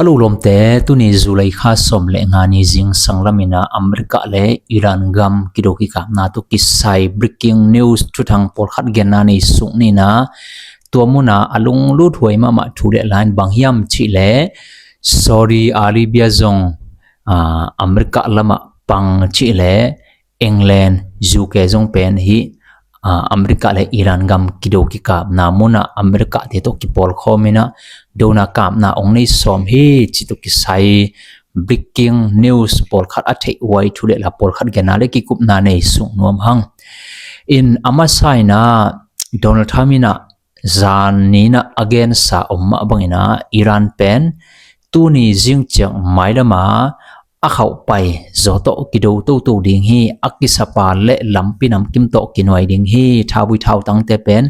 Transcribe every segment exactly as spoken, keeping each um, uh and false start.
A lo lawmte, tuni July kha sawm le nga ni zingsang lamin ah America le Iran gam kido kikapna tawh kisai breaking news thuthang pawlkhat genna nei suk ni in ah, tua mun ah a lunglut huai mahmah thu le la in bang hiam cih leh Saudi Arabia zong, ah, America lamah pang cih leh England, U K zong pen hih, ah, America le Iran gam kido kikapna mun ah America te tawh kipawlkhawm in ah dona kapna ong nei sawm hi cih tawh kisai breaking news pawlkhat, a theih huai thu le la pawlkhat genna le kikupna nei suk nuam hang. In a masa in ah Donald Trump in ah zan ni in ah a gensa om mah bangin ah Iran pen tuni zing ciang mailam ah a khauhpai zaw tawh kido toto ding hi, a kisapa le lampi namkim tawh kinuai ding hi, thauvui thautangte pen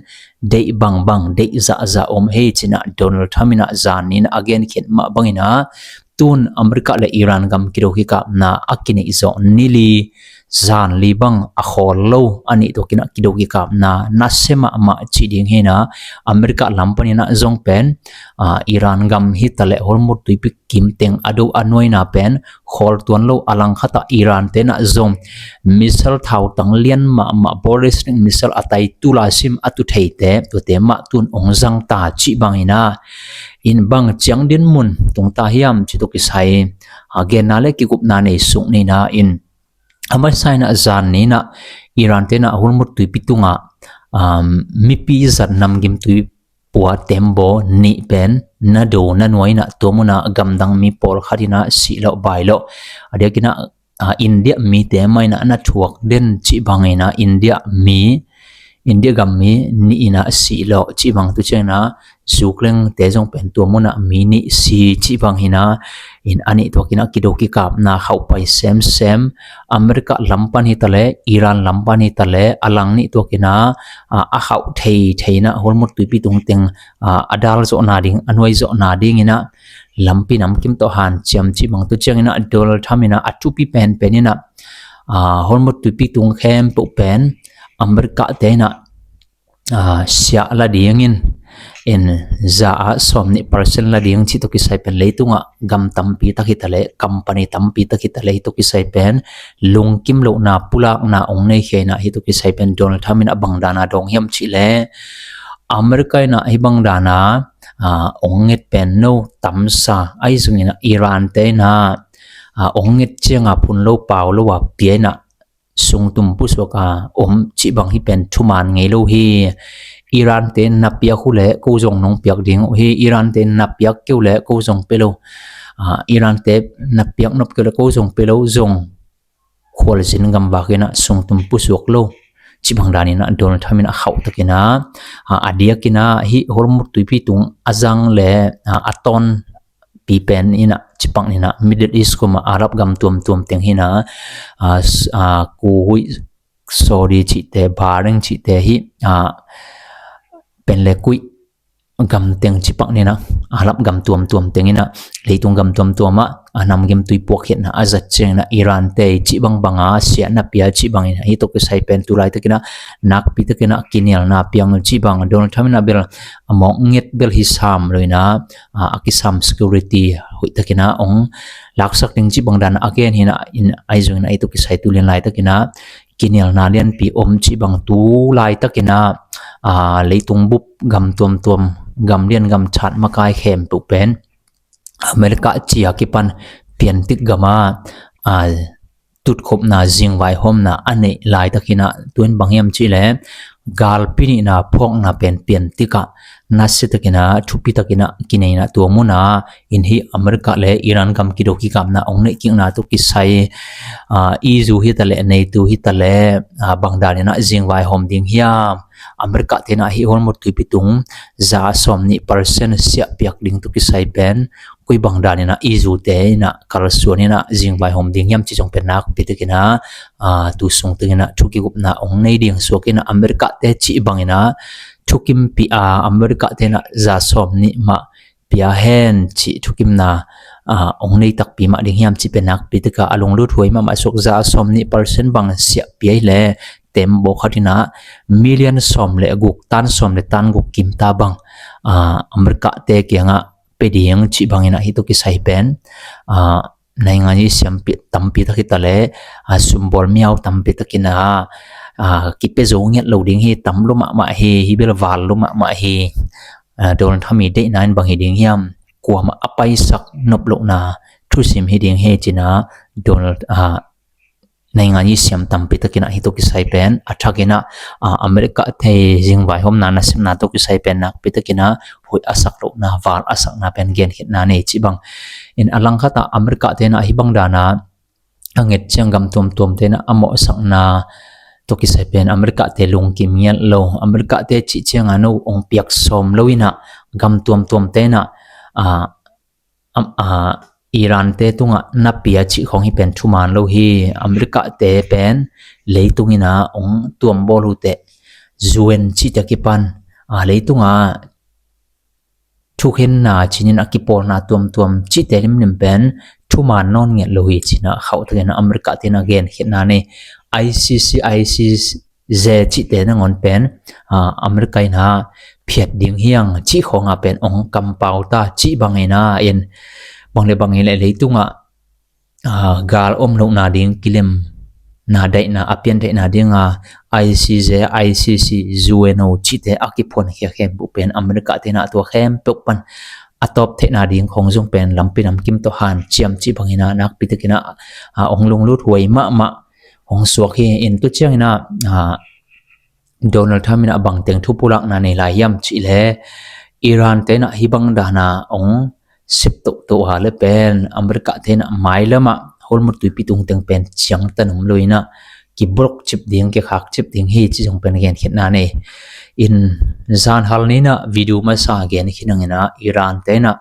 deih bangbang, deih zahzah om hi ci in ah Donald Trump in ah zan ni in ah a genkhin mah bangin ah tun America le Iran gam kido kikapna a kineih zawh ni li, zan li bang a khawl lo, a nih tuak in ah kido kikapna nasia mahmah cih ding hi in ah America lam panin ah zong pen, ah, Iran gam hi ta leh Hormuz tuipi kim teng a do a nuaina pen khawl tuan lo, a langkhat ah Iran te in ah zong missile thautang lian mahmah ballistic missile a tai tu la sim a tu theite tuate mah tun ong zang ta cih bangin ah in bang ciang din mun tung ta hiam cih tawh kisai, ah, genna le kikupna nei suk ni in ah in a masa in ah zan ni in ah Iran te in ah Hormuz tuipi tungah, um, mipi zat namgim tuipua tembaw nih pen na do na nuai in ah tua mun ah gamdang mi pawlkhat in ah sih lawh bai lawh, a diakin ah, ah, India mite mah in ah na thuak den cih bangin ah India mi, India gam mi nih in ah sih lawh cih bang, tu ciangin ah Ukraine te zong pen tua mun ah mi nih si cih bang hi in ah in a nih tuak in ah kido kikapna khauhpai semsem, America lam pan hi ta leh Iran lam pan hi ta leh a lang nih tuak in ah, ah, a khauh thei thei in ah Hormuz tuipi tung teng, ah, a dal zawhna ding, a nuai zawhna ding in ah lampi namkim tawh hanciam cih bang, tu ciangin ah Donald Trump in ah a thupi penpen in ah, ah, Hormuz tuipi tung khempeuh pen America te in ah, ah, siah la dingin, in za ah sawm nih percent la ding cih tawh kisai pen leitungah gam tampi tak hi ta leh, company tampi tak hi ta leh, hih tawh kisai pen lungkim lohna, pulakna ong nei khia in ah hih tawh kisai pen Donald Trump in ah bang dan a dawng hiam cih leh America in ah hih bang dan a, ah, ong nget pen no tamsa, ahi zongin ah Iran te in ah, ah, ong nget ciang a phun lo pau lo a pia in ah sungtum pusuak a om cih bang hih pen thuman ngei lo hi. Iran te in na piak uh leh ko zong nong piak ding uh hi. Iran te in na piak kei uh leh ko zong pia lo. Ah, Iran te na piak nop kei uh leh ko zong pia lo, zong khualzin gamvak in ah sungtum pusuak lo cih bang dan in ah Donald Trump in ah khauh tak in ah, ah, a diakin ah hih Hormuz tuipi tung a zang leh, ah, a tawn pi pen in ah cih bang in ah Middle East kum ah Arab gam tuamtuam teng hi in ah, ah, s-, ah, Kuwait, Saudi cihte, Bahrain cihte hih, ah, pen le Kuwait gam teng cih bang in ah Arab gam tuamtuam teng in ah leitung gam tuamtuam ah a namgim tui puakkhiatna a zat ciangin ah Iran te cih bangbang a siahna pia cih bangin ah hih tawh kisai pen tu laitak in ah nakpi tak in ah kinialna piang cih bang, Donald Trump in ah bel a mawk nget bel hi sam lo in ah, ah, a kisam security hoih tak in ah ong laksak ding cih bang dan a gen hi in ah, in ahi zongin ah hih tawh kisai tu lian laitak in ah kinialna lianpi om cih bang, tu laitak in ah, ah, leitung bup gam tuamtuam, gam lian gam chat makai khempeuh pen America ci a kipan piantik gam ah, ah, tutkhopna, zingvaihawmna a neih laitak hi in ah, tu in bang hiam cih leh galpi nihna phawkna pen piantik ah nasia tak in ah, thupi tak in ah kinei in ah tua mun ah in hih America le Iran gam kido kikapna ong neih kikna tawh kisai, ah, izu hi ta leh, neitu hi ta leh, ah, bang dan in ah zingvaihawm ding hiam? America te in ah hih Hormuz tuipi tung za sawm nih percent siah piak ding tawh kisai pen koi bang dan in ah izu te in ah kalsuan in ah zingvaihawm ding hiam cih zong pen nakpi tak in ah, ah, tu sung tak in ah thu kikupna ong nei ding suak in ah America te cih bang in ah thukimpih a, America te in ah za sawm nih mah pia hen cih thukimna, ah, ong nei takpi mah ding hiam cih pen nakpi tak a a lunglut huai mahmah suak, za sawm nih percent bang siah pia hi leh tembaw khat in ah million sawm le guk, tan sawm le tan guk kim ta bang, ah, America te kiangah pia ding cih bangin ah hih tawh kisai pen, ah, naingan i siam pi-, tampi tak hi ta leh, ah, sumbawl miau tampi takin ah, ah, kipia zo ngiat lo ding hi, tam lua mahmah hi, hi bel val lua mahmah hi. Ah, Donald Trump i deihna in bang hi ding hiam? Kuamah a paisak nop lohna thusim hi ding hi ci-in ah Donald, ah, naingan i siam tampi takin ah hih tawh kisai pen a thakin ah, ah, America te zingvaihawmna nasepna tawh kisai pen nakpi takin ah hoih a sak lohna, val a sakna pen genkhiatna nei cih bang. In a langkhat ah America te in ah hih bang dan ah a nget ciang gam tuamtuam te in ah a mawhsakna tawh kisai pen America te lungkim ngiat lo. America te cih ciang ah no hong piak sawm lo in ah gam tuamtuam te in ah, ah, am-, ah, Iran te tungah na pia cih khawng hi pen thuman lo hi. America te pen leitung in ah hong tuambawl uh teh U N cihte a kipan, ah, leitungah thukhenna ci-in ah kipawlna tuamtuam cihte limlim pen thuman nawn ngiat lo hi ci-in ah khauh takin ah America te in ah genkhiatna nei. I C C, I C J cihte nangawn pen, ah, America in ah phiat ding hi hang cih khawng ah pen hong kampau ta cih bangin ah in bang le bangin leh leitungah, ah, gal om lohna ding kilemna daihna a piantheihna ding a I C J, I C C, U N O cihte a kiphuankhia khempeuh pen America te in ah tua khempeuh pan a tawp theihna ding khawng zong pen lampi namkim tawh hanciam cih bangin ah nakpi takin ah, ah, hong lunglut huai mahmah hong suak hi. In tu ciangin ah, ah, Donald Trump in ah bangteng thupulakna nei lai hiam cih leh Iran te in ah hih bang dan ah hong sep tohtoh a leh pen America te in ah mailam ah Hormuz tuipi tungteng pen ciangtan om lo in ah kiblok cip ding, kikhak cip ding hi cih zong pen genkhiatna nei. In zanhal ni in ah video masa gen khin hangin ah Iran te in ah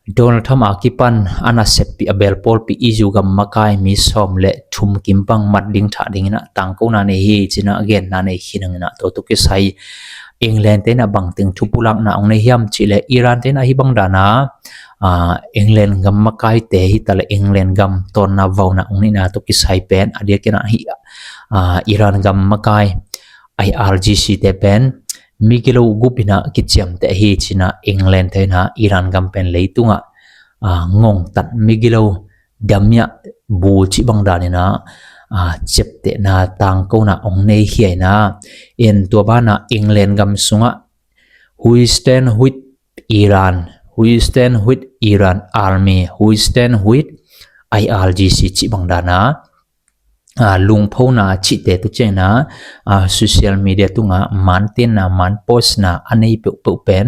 Donald Trump a kipan a naseppih, a belpawlpih E U gam makai mi sawm le thum kim bang mat ding thah dingin ah tangkona nei hi ci-in ah genna nei khin hangin ah tua tawh kisai England te in ah bangteng thupulakna hong nei hiam cih leh Iran te in ah hih bang dan ah, ah, England gam makaite hi ta leh England gam tawnna vauna hong neihna tawh kisai pen a diakin ah hih, ah, Iran gam makai I R G C te pen migilo gup in ah kiciamteh hi ci-in ah England te in ah Iran gam pen leitungah, ah, ngongtat migilo damiah bu cih bang dan in ah, ah, ciaptehna tangkona hong nei hi in ah in tua ban ah England gam sungah "We stand with Iran, we stand with Iran army, we stand with I R G C" cih bang dan ah, ah, lungphona cihte tu ciangin ah, ah, social media tungah mantenna, manpostna a nei peuhpeuh pen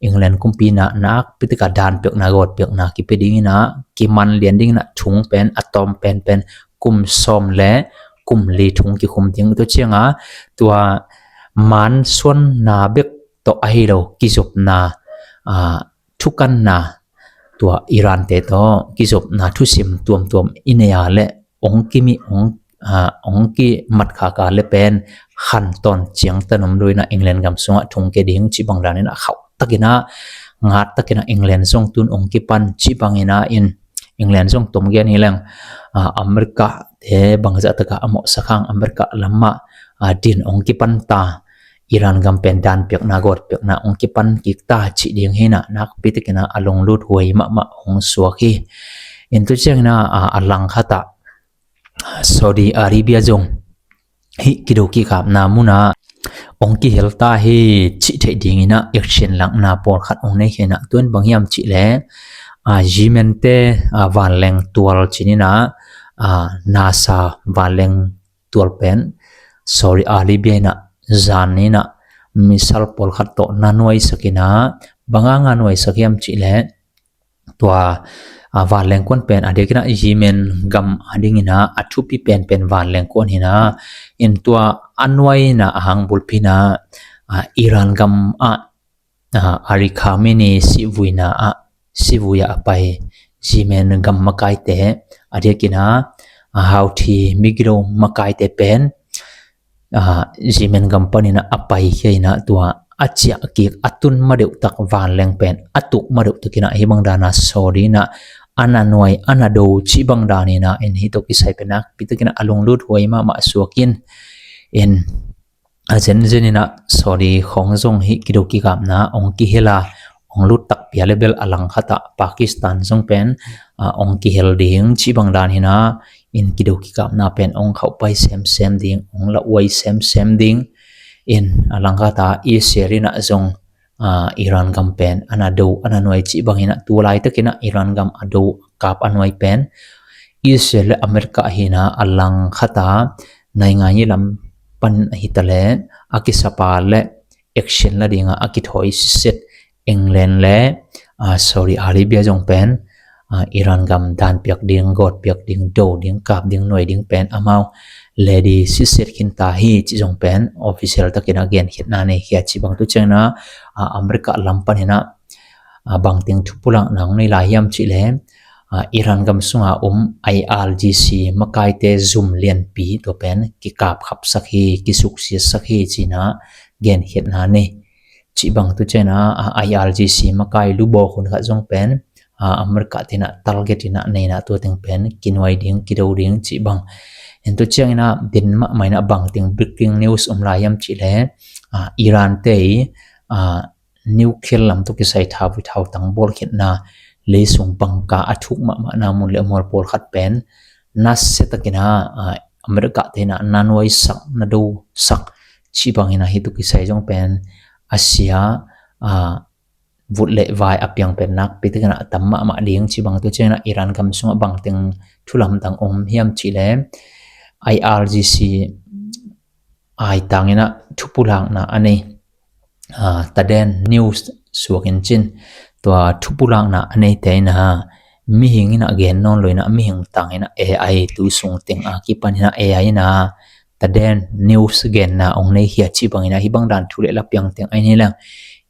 England kumpi in ah nakpi takin ah danpiakna, gawtpiakna kipia dingin ah kiman lian dingin ah thung pen a tawm penpen kum sawm le kum li thung kikhum ding. Tu ciangin ah tua mansuanna bek tawh ahi lo, kizopna, ah, thukanna, tua Iran te tawh kizopna thusim tuamtuam i nei a leh hong kimih, hong, ah, hong kimatkhak a leh pen khantawn ciangtan om lo in ah England gam sungah thung kei ding cih bang dan in ah khauh takin ah, ngat takin ah England zong tun hong kipan cih bangin ah in England zong tom gen hi leng, ah, America te bangzah takin a mawhsak hang, America lamah, ah, din hong kipan ta, Iran gam pen danpiakna, gawtpiakna hong kipan kik ta cih ding hi in ah nakpi takin ah a lunglut huai mahmah hong suak hi. In tu ciangin ah, ah, a langkhat ah Saudi Arabia zong hih kido kikapna munah hong kihel ta hi cih theih dingin ah action lakna pawlkhat hong nei hi in ah, tua in bang hiam cih leh, ah, Yemen te, ah, vanleng tual ci-in ah, ah, NASA vanleng tual pen Saudi Arabia in ah zan ni in ah missile pawlkhat tawh na nuaisak in ah, bang hanga nuaisak hiam cih leh tua, ah, vanleng kuan pen a diakin ah Yemen gam a dingin ah a thupi penpen vanleng kuan hi in ah, in tua a nuaina a hang bulpi in ah, ah, Iran gam ah, ah, Ali Khamenei sihvuina ah, sihvui ah a pai Yemen gam makaite a diakin ah, ah, Houthi migilo makaite pen, ah, Yemen gam panin ah a paikhia in ah tua a ciah kik, a tun madeuh tak vanleng pen a tuk madeuh takin ah hih bang dan ah Saudi in ah a na nuai, a na do cih bang dan in ah in hih tawh kisai pen nakpi takin ah a lunglut huai mahmah suak in, in a zenzen in ah Saudi khawng zong hih kido kikapna hong kihel a, hong lut takpi pia le bel a langkhat ah Pakistan zong pen, ah, ong kihel ding cih bang dan hi na, in kido kikapna pen ong khauhpai semsem ding, ong lauhuai semsem ding. In a langkhat ah Israel in ah zong, ah, Iran gam pen ana do, ana nuai cih bang hi na, tu laitakin ah Iran gam a do, kap a nuai pen Israel le America hi na, a langkhat ah naingai lam pan hi ta le a kisapa le action la ding a a kithawi siset England le, ah, Saudi Arabia zong pen, ah, Iran gam dan piak ding, gawt piak ding, do ding, kap ding, nuai ding pen amau ledi siset khin ta hi cih zong pen official takin a genkhiatna nei khia. Cih bang tu ciangin ah, ah, America lam pan hi na, ah, bangteng thupulakna ong nei lai hiam cih le, ah, Iran gam sunga om I R G C makaite zum lianpi tua pen kikap khapsak hi, kisuksiatsak hi ci-in ah genkhiatna nei. Cih bang tu ciangin ah, ah, I R G C makai lubawk hun khat zong pen, ah, America te in ah target in ah nei na, tua teng pen kinuai ding, kido ding cih bang. En tu ciangin ah din mahmah in ah bangteng breaking news om lai hiam cih le, ah, Iran te, ah, nuclear lam tawh kisai thauvui thautang bawlkhiatna, leisung bangka a thuk mahmahna mun le mual pawlkhat pen nasia takin ah, ah, America te in ah na nuaisak, na dosak cih bangin ah hih tawh kisai zong pen a sia, ah, vut le vai a piang pen nakpi takin ah a tam mahmah ding. Cih bang tu ciangin ah Iran gam sungah bangteng thu lamdang om hiam cih le, I R G C ai tangin ah thupulakna a nei, ah, Taden News suak in cin, tua thupulakna a neite in ah mihing in ah gen nawn lo in ah, mihing tangin ah A I, tu sung teng a kipan in ah A I in ah Taden News genna ong nei khia. Cih bangin ah hih bang dan thu le la piang teng a hi leng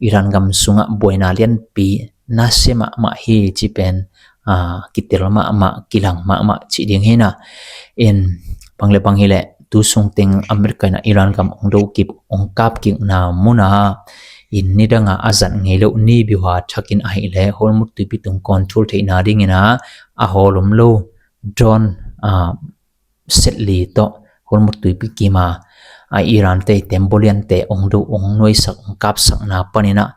Iran gam sungah buaina lianpi nasia mahmah hi cih pen, ah, kitel mahmah, kilang mahmah cih ding hi na. In bang le bang hi leh tu sung teng America in ah Iran gam ong do kik, ong kap kikna mun ah, in nidang a a zat ngei lo ni biuha thakin ahih leh Hormuz tuipi tung control theihna dingin ah a hawl om lo drone, ah, set li tawh Hormuz tuipi kim a, ah, Iran te i tembaw liante ong do, ong nuaisak, ong kapsakna panin ah,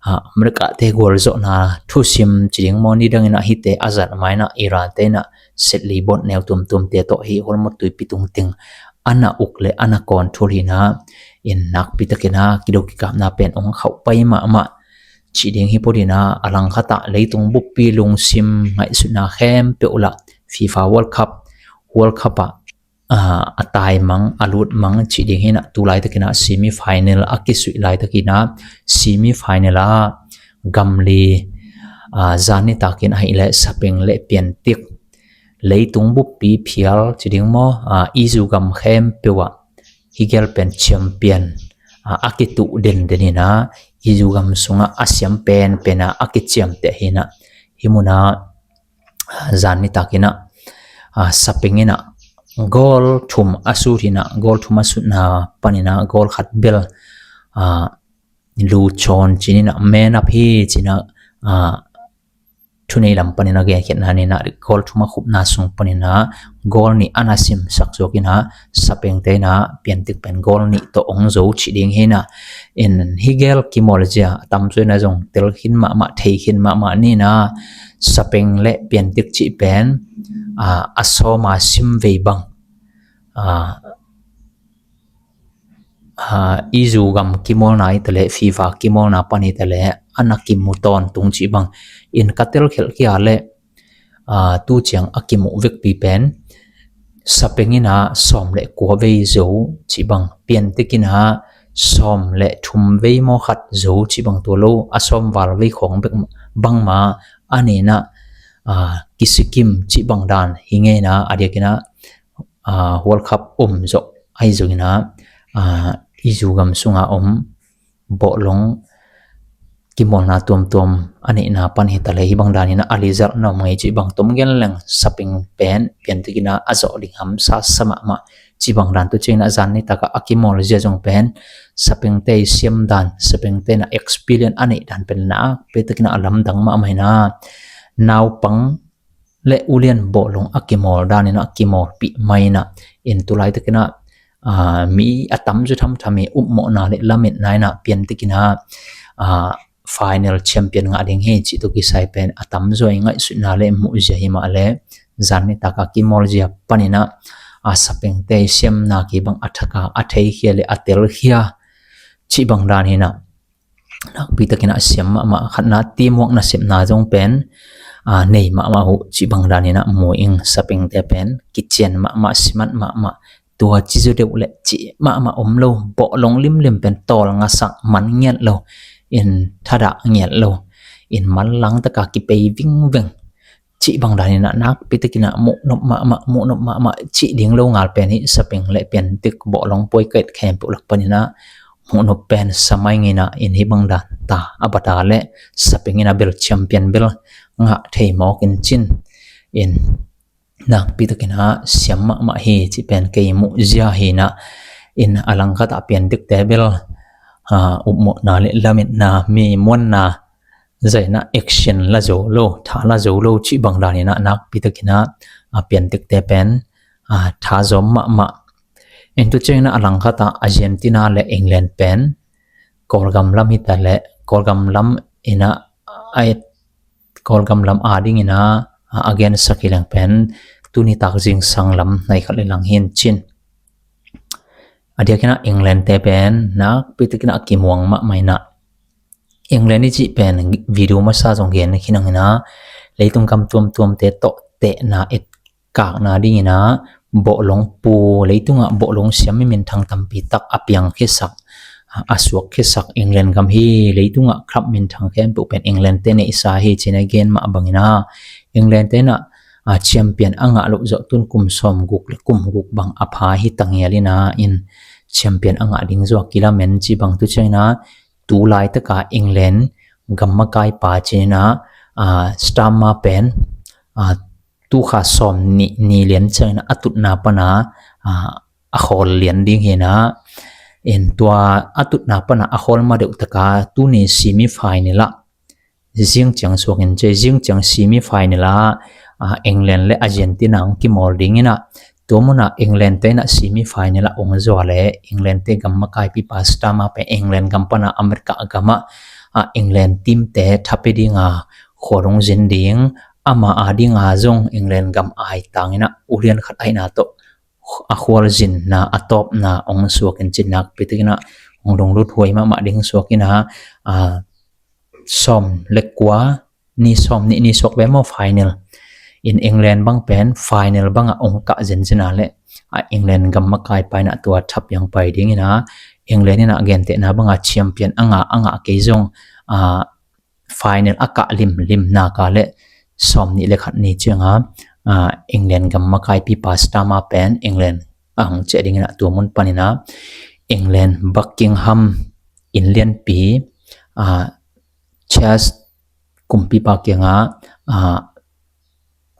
ah, America te gualzawhna thusim ci ding maw, nidang in ah hihte a zat ma in ah Iran te in ah set li bawt neu tuamtuamte tawh hih Hormuz tuipi tung teng ana uk le ana control hi na. In nakpi takin ah kido kikapna pen ong khauhpai mahmah cih ding hi pawt in ah, a langkhat ah leitung buppi lungsim ngaihsutna khempeuh lah FIFA World Cup, World Cup ah, ah, a taimang, a lutmang cih ding hi na. Tu laitakin ah semi final a kisuih laitakin ah semi final ah gam li, ah, zan nitakin ahih leh Spain le piantik, leitung buppi phial ci ding maw, ah, Egypt gam khempeuh ah hih gel pen champion, ah, a kituh denden in ah Egypt gam sungah a siam penpen ah a kiciamteh hi na. Hih mun ah, ah, zan nitakin ah, ah, Spain in ah goal thum a sut hi na, goal thum a sutna panin ah goal khat bel, ah, lu chawn ci-in ah man up hi ci-in ah, ah, thunei lam panin a genkhiatna nei in ah goal thum a khupna sung panin ah goal nih ana simsak zuak in ah Spain te in ah piantik pen goal nih tawh ong zo cih ding hi na. In hih gel kimawl zia a tamzaw in ah zong tel khin mahmah, thei khin mahmah ni na. Spain le piantik cih pen, ah, a sawm a sim vei bang, ah, ah, Egypt gam kimawlna hi ta leh, FIFA kimawlna pan hi ta leh, ana kimu tawntung cih bang. In ka telkhialh khia leh, ah, tu ciang a kimuh vekpi pen Spain in ah sawm le kua vei zo cih bang, piantik in ah sawm le thum vei maw khat zo cih bang, tua lo a sawm val vei khawng bek bangmah a nei in ah, ah, kisikim cih bang dan hi ngei in ah, a diakin ah, ah, World Cup om zawh ahi zongin ah, ah, Egypt gam sunga om bawhlung kimawlna tuamtuam a neihna pan hi ta leh, hih bang dan in ah a result na om ngei cih bang, tom gen leng Spain pen piantik in ah a zawh ding hamsa sa mahmah cih bang dan. Tu ciangin ah zan nitak ah a kimawl zia zong pen Spain te i siam dan, Spain te in ah experience a neih dan pen nakpi takin ah a lamdang mahmah hi na. Naupang le ulian bawhlung a kimawl dan in ah kimawlpih mai in ah, in tu laitakin ah, ah, mi a tamzaw thamtham i upmawhna le lametna in ah piantik in ah, ah, final champion ngah ding hi cih tawh kisai pen a tamzaw i ngaihsutna le muhzia hi mah le, zan nitak a kimawl zia panin ah, a, sapengte i siamna kei bang a thak a, a theikhia le a telkhia cih bang dan hi nah, nakpi takin ah siam mahmah, khatna teamwork nasepna zong pen, a, nei mahmah uh cih bang dan hi nah, mu ing, sapengte pen kician mahmah, simat mahmah, tua ci zaw deuh le cih mahmah om lo, bawhlong limlim pen tawlngasak, man ngiat lo, in thadah ngiat lo, in manlang taka kipei vingveng cih bang dan hi nah, nakpi takin ah muhnop mahmah, muhnop mahmah, cih ding lo ngal pen hi, sapeng le piandik, bawhlong, puai, kait khempeuh lak panin ah muhnop pen sa mai ing nah, in hih bang dan ta a bata le sapeng in ah bel champion bel ngah thei mawk in cin, in nakpi takin ah siam mahmah hi cih pen kei muhzia hi nah, in a langkhat ah piandikte bel, a, upmawhna le lametna, mi muanna, zaina action la zo lo, tha la zo lo cih bang dan hi nah, nakpi takin ah, a, piandikte pen, a, tha zawm mahmah. In tu ciangin ah a langkhat ah Argentina le England pen Kawlgam lam hi ta le, Kawlgam lam in ah, a, Kawlgam lam a dingin ah, a, a gensak hi leng pen tuni tak zingsang lam nai khat le lang hi in cin. A diakin ah England te pen nakpi takin ah kimuang mahmah in ah, England i cih pen video masa zong gen khin hang in ah, leitung gam tuamtuamte tawh tehna etkakna dingin ah bawhlong pu, leitungah bawhlong siam mi minthang tampi tak a piang khiasak, a, a suak khiasak England gam hi. Leitungah club minthang khempeuh pen England te neihsa hi cih na gen mah bangin ah, England te in ah, a, champion a ngah loh zawh tun kum sawmguk le kum guk bang a pha hi ta ngial in ah, in champion a ngah ding zaw kilamen cih bang tu ciangin ah, tu laitaka England gam makaipa ci-in ah, a, Starmer pen, a, tu kha sawmnih ni lian ciangin ah a tutna pan ah, a, a khawl lian ding hi nah, in tua a tutna pan ah a khawl ma deuh taka tuni semi final ah zing ciang suak in ci, zing ciang semi final ah, a, England le Argentina hong kimawl ding in ah, tua mun ah England te in ah semi final ah hong zaw le, England te gam makaipipa Starmer pen England gam pan ah America gam ah, a, England team te tha pia ding a khual hong zin ding, ama a ding a zong England gam aitang in ah ulian khat ahihna tawh a khual zinna, a tawpna hong suak in cin, nakpi takin ah hong lunglut huai mahmah ding suak in ah, a, sawm le kua ni, sawmnih ni suak ve maw final in, England bang pen final bang ah hong kah zenzen a le, a, England gam makaipa in ah tua tha piang pai ding in ah, England in ah gentehna bang ah champion a ngah, a ngah kei zong, a, final a kah limlim nak a le sawmnih le khat ni ciang ah, a, England gam makaipipa Starmer pen England a hong ciah ding in ah tua mun pan in ah England Buckingham inn lianpi, a, Charles kumpipa kiang ah, a,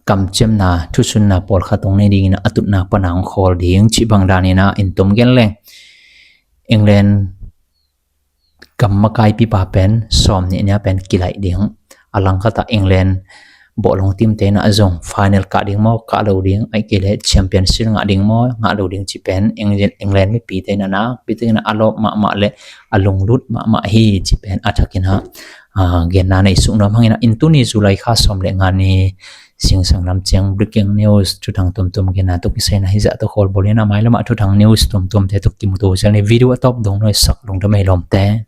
kamciamna, thusunna pawlkhat hong nei ding in ah a tutna pan ah hong khawl ding cih bang dan in ah, in tom gen leng England gam makaipipa pen sawmnih ni a pen kilaih ding. A langkhat ah England bawhlong team te in ah zong final kah ding maw, kah lo ding, ahih kei leh championship ngah ding maw, ngah lo ding cih pen England, England mipite in ah nakpi takin ah a lawp mahmah le a lunglut mahmah hi cih pen a thak in ah, a, genna nei suk nuam hang in ah, in tuni July kha sawm le nga ni zingsang lam ciang breaking news, thuthang tuamtuam genna tawh kisai in ah hih zah tawh khawl bawl in ah, mailam ah thuthang news tuamtuamte tawh kimu to zel ni. Video a tawp dong nuaisak, lungdam ei lawmte.